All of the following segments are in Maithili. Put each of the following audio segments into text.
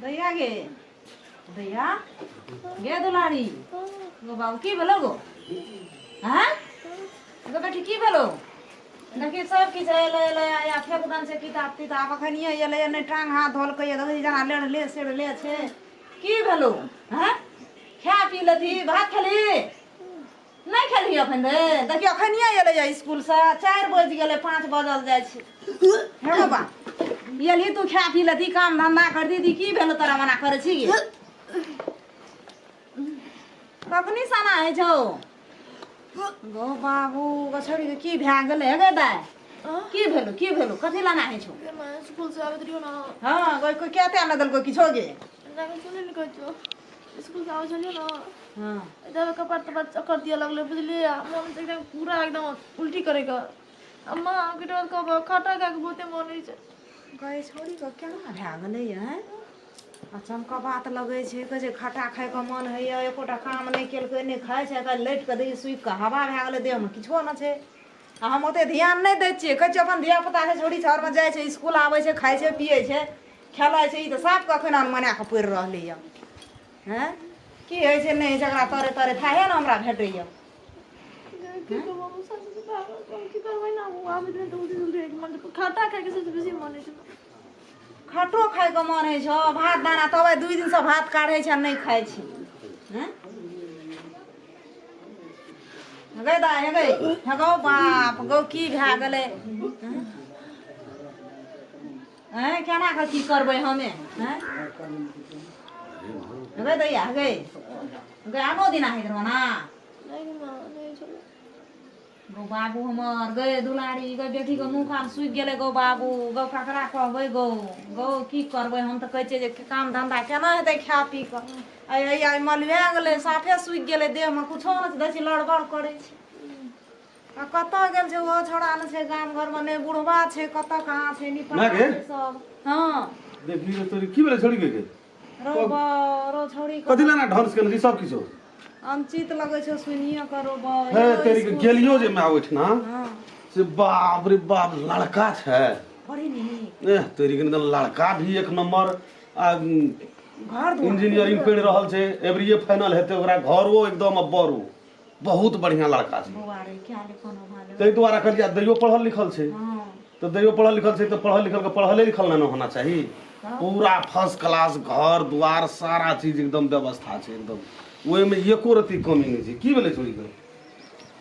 दैया गे दैया गे दुलारी गो बाबू की भेलो गो हाँ गो बेटी की भेलो देखी सब किछु एलै एलै आ फेक दन छै किताब तिताब अखनिए एलै नहि टांग हाथ धोलकै देखै छी जेना लेढ़ले सेढ़ले छै की भेलो हाँ खा पी लेती भात खेली नहि खेलही अखन रे देखियौ अखनिए एलैए इसकुलसँ 4 बजि गेलै 5 बजल जाइ छै हे बाबा एलही तू खा पी लेती काम धंधा कर दीदी की भेलो तोरा मना करै छी गे कखनी साना होइ छौ गौ बाबू गो छोड़ी के की भए गेलै हे गे दाइ की भेलो की भेलो कथी लाना होइ छौ स्कूल से आबैत रहियो ना हँ गो कोई कहते न देलको किछो गे सुनै ने कहै छौ स्कूल से आबै छलियै ने हँ एकदम कपार तपार चक्कर दिअ लगलै बुझलियै आ मोन तऽ एकदम पूरा एकदम उल्टी करैके आ माँ आबि के कहब खट्टा खायके बहुते मोन होइ छै गै छौड़ी के केना भए गेलै आँय आ चमकबात लगै छै कहै छै खट्टा खायके मन होइए एकोटा काम नहि केलकै नहि खाइ छै काल्हि लटि कऽ देखी सुखि कऽ हवा भए गेलै देहमे किछो नहि छै आ हम ओते ध्यान नहि दै छियै कहै छियै अपन धिया पुता छै छौड़ी शहरमे जाइ छै इसकुल आबै छै खाइ छै पियै छै खेलाइ छै ई तऽ साफ कखन अनमना कऽ पड़ि रहलैए हँ की होइ छै नहि होइ छै एकरा तरे तरे थाहे ने हमरा भेटैए की कहब हम सासु से भागल हम की करबै ने ओ आबैत रहै तऽ उल्टी उल्टी होइके मन खट्टा खायके सबसँ बेसी मन होइ छै खट्टो खायके मन होइ छौ भात दाना तब 2 दिनसँ भात काढ़ै छै आ नहि खाइ छै हँ गै दाइ हे गै हे गौ बाप गौ की भए गेलै हँ केना कऽ की करबै हमे हँ गै दैया गै गै आनो दिना होइत रहो ना नहि माँ नहि छलै गौ बाबू हमर गै दुलारी गै बेटीके मुँह कान सुखि गेलै गौ बाबू गौ ककरा कहबै गौ गौ की करबै हम तऽ कहै छियै जे काम धन्धा केना हेतै खा पी कऽ आइ आइ मलुआ गेलै साफे सुखि गेलै देहमे कुछो नहि छै दै छियै लड़बड़ करै छै आ कतऽ गेल छै ओहो छौड़ा नहि छै गाम घरमे नहि बुढ़बा छै कतऽ कहाँ छै नहि पता माँ गे? छै सब हँ देखली रे तोरी की भेलै छोड़ी के गे? रौ बा रौ छौड़ी कथी लेना ढंस केने छी सब किछो अनुचित लगै छौ सुनिए कऽ रौ बा हे तेरी के गेलियो जे माय ओहिठिना हँ से बाप रे बाप लड़का छै बड़ी नीक एह तेरी के एकदम लड़का भी एक नंबर आ घर दुआर इंजीनियरिंग पढ़ि रहल छै एवरीए फाइनल हेतै ओकरा घरो एकदम बड़ो बहुत बढ़िया लड़का छै बौआ रे क्या ले कोनो भाले ताहि दुआरे कहलियै आ दैयो पढ़ल लिखल छै हँ तऽ दैयो पढ़ल लिखल छै तऽ पढ़ल लिखल के पढ़ले लिखल ने होना चाही पूरा फर्स्ट क्लास घर द्वार सारा चीज एकदम व्यवस्था छै एकदम ओहिमे एको रत्ती कमी नहि छै की भेलै छोड़ी के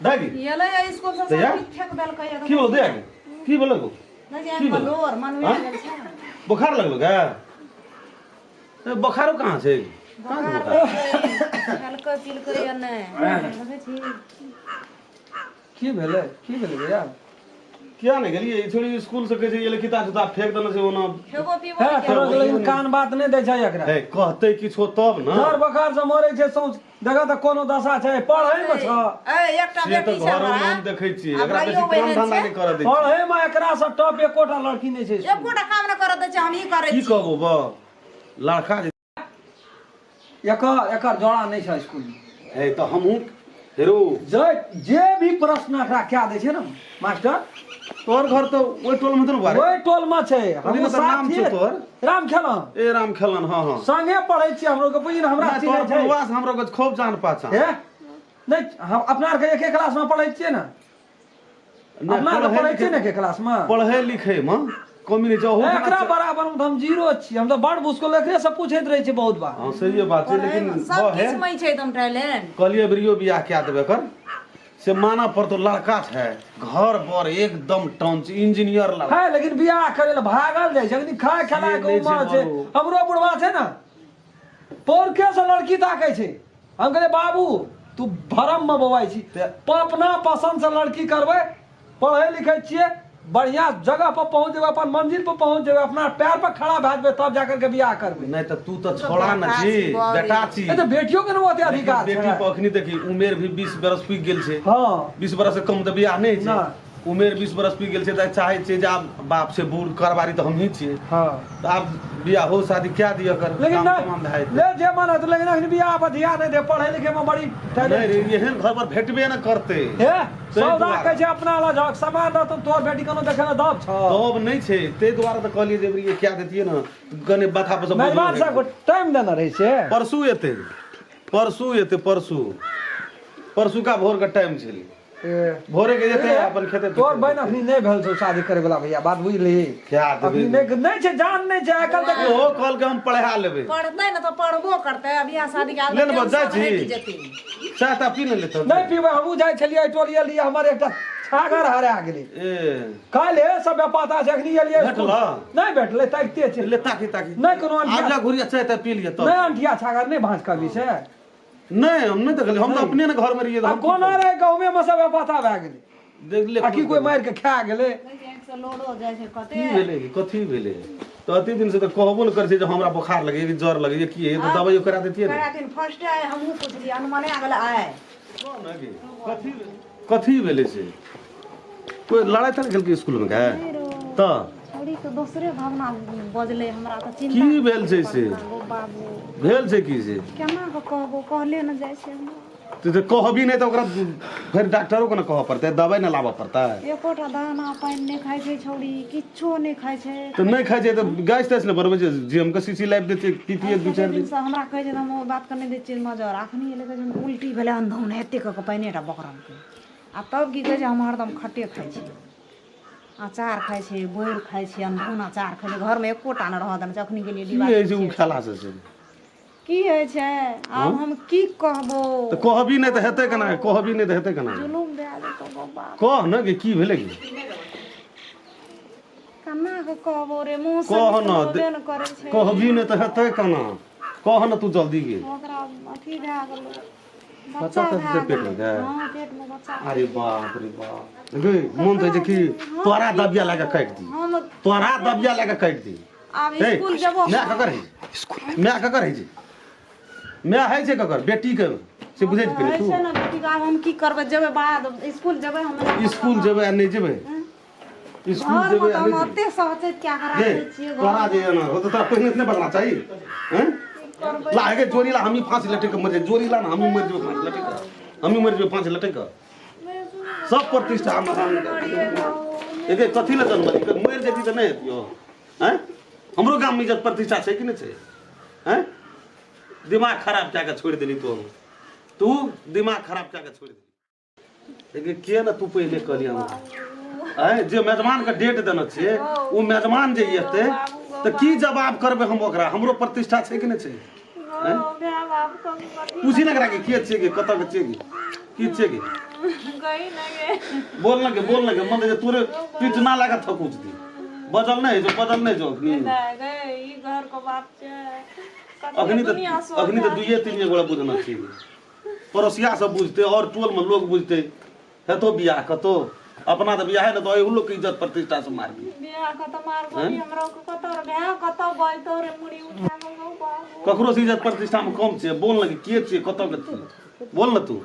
दादी एलै स्कूल से दैया? सब किछु फेक देलकै की भेलो दया के की भेलो गो नहि जे की भेलो? लोर मनवे आँय? गेल छै बोखार लगलो गे ए, बोखारो कहाँ छै कहाँ छै बोखार खेलकै पिलकै या नहि देखै छी की भेलै की भेलै भैया किया नहि गेलियै ई छोड़ी स्कूल से कहै छै एलै किताब किताब फेंक देने छै ओना खेबो पीबो हे नहि तोरा केलकै। लेकिन कान बात नहि दै छै एकरा हे कहतै किछो तब ने जर बोखार से मरै छै सौंस देखऽ तऽ कोनो दशा छै पढ़ै मे छ ए एकटा से तऽ बेटी छै घरोमे हमरा हम देखै छियै आ एकरा भाइयो बेसी काम ओहन धंधा छै। नहि करऽ दै छै पढ़ै मे एकरा से टॉप एकोटा लड़की नहि छै स्कूल मे। एकोटा काम नहि करऽ दै छै हमही करै की छी कहबो बा लड़का जे एकर एकर जोड़ा नहि छै स्कूल मे हे तऽ हमहूँ हेरो जे जे भी प्रश्न एकरा कए दै छै ने मास्टर तोहर घर तऽ ओहि टोल मे तऽ ने बारे ओहि टोल मे छै ओहि हमहूँ तऽ नाम साथी छौ तोहर। राम खेलन ए राम खेलन हँ हँ संगे पढ़ै छियै हमरो के बुझी ने हमरा नहि, चिन्है तोहर छै बुढ़वा से हमरो के खूब जान पहचान हे नहि हम अपना आरके एके क्लास मे पढ़ै छियै ने नहि, अपना आरके पढ़ै पढ़ै छियै लिखै ने एके क्लास मे पढ़ै लिखै मे कमी नहि छै ओहू एकरा बराबर मे तऽ हम जीरो छियै हम तऽ बड़ मुश्किल एकरे से पूछैत रहै छियै बहुत बार हँ सहिए बात छै पढ़ैमे लेकिन सब बहे किछु मे छै एकदम टैलेंट कहलियै अबरियो बियाह कए देबै एकर से मानऽ पड़तौ लड़का छै घर बर एकदम टंच इंजीनियर लड़का है लेकिन बियाह करे लए भागल जाइ छै अखनी खाय खेलाय के से नहि छै उमर छै बरू। हमरो बुढ़वा छै ने पौरके से लड़की ताकै छै हम कहलियै बाबू तू भरम मे बौआइ छी अपना पसंद से लड़की करबै पढ़ै लिखै छियै बढ़िया जगह पर पहुंच जेबै अपन मंजिल पर पहुंच जेबै अपना पैर पर खड़ा भए जेबै तब जा करके बियाह करबै नहि तऽ तू तऽ छोड़ा न छी बेटा छी ए तऽ बेटियो के ने ओते अधिकार बेटी छै पर अखनी देखी उमेर भी 20 बरस पुगि गेल छै हँ 20 बरस से कम तऽ बियाह नहि छै नहि। उमेर 20 बरस पी गेल छै तऽ चाहै छियै जे आब बाप से बूढ़ करबारी तऽ हमही छियै। हँ। तऽ आब बियाहो शादी क्या दिअ कर लेकिन काम नहीं तमाम भए जेतै। ले जे मन हेतै, लेकिन अखन बियाह पर ध्यान नहि दे, पढ़ै लिखै मे बड़ी नहि टैलेंट रे, छै। एहन घर पर भेटबे ने करतै। हे सौदा दुआरे। कहै छै अपना लग झक सामान रहतौ, तोहर बेटी कोनो देखै ले दब छौ। तब नहि छै, ताहि दुआरे तऽ कहलियै जे अबरी क्या देतियै ने कने माथा पर से बोझ मेजबान हटि साहब टाइम देने रहै छै। परसू एतै, परसू एतै, परसू परसुका भोर के टाइम छलै। ए, भोरे के जेतै अपन खेते। तोहर बहिन अखनी नहि भेल छौ शादी करे वाला भैया, बात बुझली? क्या अखनी देबै? नहि नहि छै, जान नहि छै आइ काल्हि देख। ओहो कहलकै हम पढ़ा लेबै। पढ़तै ने तऽ पढ़बो करतै, आ बियाह शादी के ले लेबो, जाइ छी। हटि जेतै। चाय ता पी ने लेतौ। नहि पीबै, हमहूँ जाइ छलियै एहि टोल एलियै, हमर एकटा छागर हरा गेलै। ए काल्हि सब बेपाता छै, अखनी एलियै भेटल? नहि भेटलै, ताकिते छै। ले ताकी ताकी। नहि कोनो आब अंठिया जा घुरिया चाय ता पी लिअ तब। नहि अंठिया छागर नहि भाँज कभी छै। नहि, हम नहि देखलियै, हम तऽ अपने ने घर मे रहियै तऽ आ हम की कोना कहब? रहै गाँवे मे सब बेपाता भए गेलै। देख ले। आ की कोइ मारि के खा गेलै। से लोडो जाइ छै कते। की भेलै, कथी भेलै? तऽ अते दिन से तऽ कहबो ने करै छै जे हमरा बोखार लगैए कि ज्वर लगैए की है, तऽ दबाइयो करा दैतियै ने। करा दिन फर्स्ट आइ हमहूँ पुछलियै, अनुमाने आ गेलै आइ। कह ने गे, कथी कथी भेलै से? कोइ लड़ाइ तड़ाइ केलकै स्कूलमे गे तऽ? छौड़ी के दोसरे भावना बजलै, हमरा तऽ चिन्ता। की भेल छै से? गो बाबू भेल छै की से? केना कऽ कहबो, कहले ने जाइ छै हमरा। तऽ कहबी नहि तऽ ओकरा फेर डॉक्टरो के ने कहऽ पड़तै, दबाइ ने लाबऽ पड़तै। एकोटा दाना पानि नहि खाइ छै छौड़ी, किछो नहि खाइ छै। तऽ नहि खाइ छै तऽ गैस तैस ने बनबै छै, जेम के शीशी लाबि दै छै, पीतियै दू चारि दिन। से हमरा कहै छै तऽ हम ओ बातके नहि दै छियै नजर। अखनी एलै कहै छै हम उल्टी भेलै, अन्धौन एते कऽ कऽ पानिए टा बकरलकै। आ तब की कहै छै, हम हरदम खट्टे खाइ छी, अचार खाइ छी, बोरि खाइ छी, अन्धौन अचार खाइ छी, घरमे एकोटा नहि रहऽ देने छै। अखनी गेलियै की डिब्बा। होइ छै ओ खेला से से? की होइ छै आब हम की कहबो? तऽ कहबी नहि तऽ हेतै केना? कहबी नहि तऽ हेतै केना? जुलुम भए जेतौ गो बाप। कह ने कि की भेलै की? केना कऽ कहबो रे, मुँह से कह ने। निकलबे ने करै छै। कहबी नहि तऽ हेतै केना? कह ने तू जल्दी गे। ओकरा अथी भए गेलै। बच्चा बच्चा तऽ भए पेट मे गेलै। गै? हँ, पेट मे बच्चा। अरे बाप रे बाप गे, मन तऽ होइ छै कि तोरा दबिया लए कऽ काटि दी। हम तोरा दबिया लए कऽ काटि दी। आब हे, स्कूल जेबो। माय ककर है? माय ककर है? छै माय है छै ककर? बेटी के से बुझै छी पहिले होइ तू। छै ने बेटीके, आब हम की करबै? जेबै बाद स्कूल जेबै हम। स्कूल जेबै आ नहि जेबै? स्कूल घरमे जेबै तऽ आ हम नहि जेबै? ओते सहचैत कए कऽ गे राखै छियै। तोरा जे एना हो तऽ तोरा पहिने नहि बदलना चाही हैं? ला हे गे जोरी ला, हमही फांसी लटक के मर जाए। जोरी ला ना, हमही मर जेबै फांसी लटक के, हमही मर जेबै फांसी लटक के। सब प्रतिष्ठा हमर एके कथी लए जन्मली? मरि जेती तऽ नहि हेतियो हैं? हमरो गाममे इज्जत प्रतिष्ठा छै कि नहि छै हैं? दिमाग खराब कए के छोड़ि देली तू। तू दिमाग खराब कए के छोड़ि देली। लेकिन के ने तू पहिले कहली हमरा आँय जे मेजबान के डेट देने छियै, ओ मेजबान जे एतै तऽ की जवाब करबै हम ओकरा? हमरो प्रतिष्ठा छै कि नहि छै? आँय? पूछी ने एकरा कि के छियै, कि कतऽ के छियै, कि की छियै, कि बोल ने के बोल ने के मन जे तोरे पीठ ना लागे थकुच दी। बजल नहि होइ छै, बजल नहि जो अखनी। अखनी तऽ अखनी तऽ दुइये तीन गोरा बुझना छी, पड़ोसिया सब बुझते और टोल में लोग बुझते। हेतो बियाह कतो अपना तऽ बियाह ने तऽ एहू लोग के इज्जत प्रतिष्ठा से मार दी। बियाह कतऽ मारबो हमरा कतऽ रे भाय, कतऽ बजतौ रे मुड़ी उठा कऽ गौ बाबू? ककरो से इज्जत प्रतिष्ठा में कम छै? बोल ने कि के छियै, कतऽ के छियै, बोल ने तू।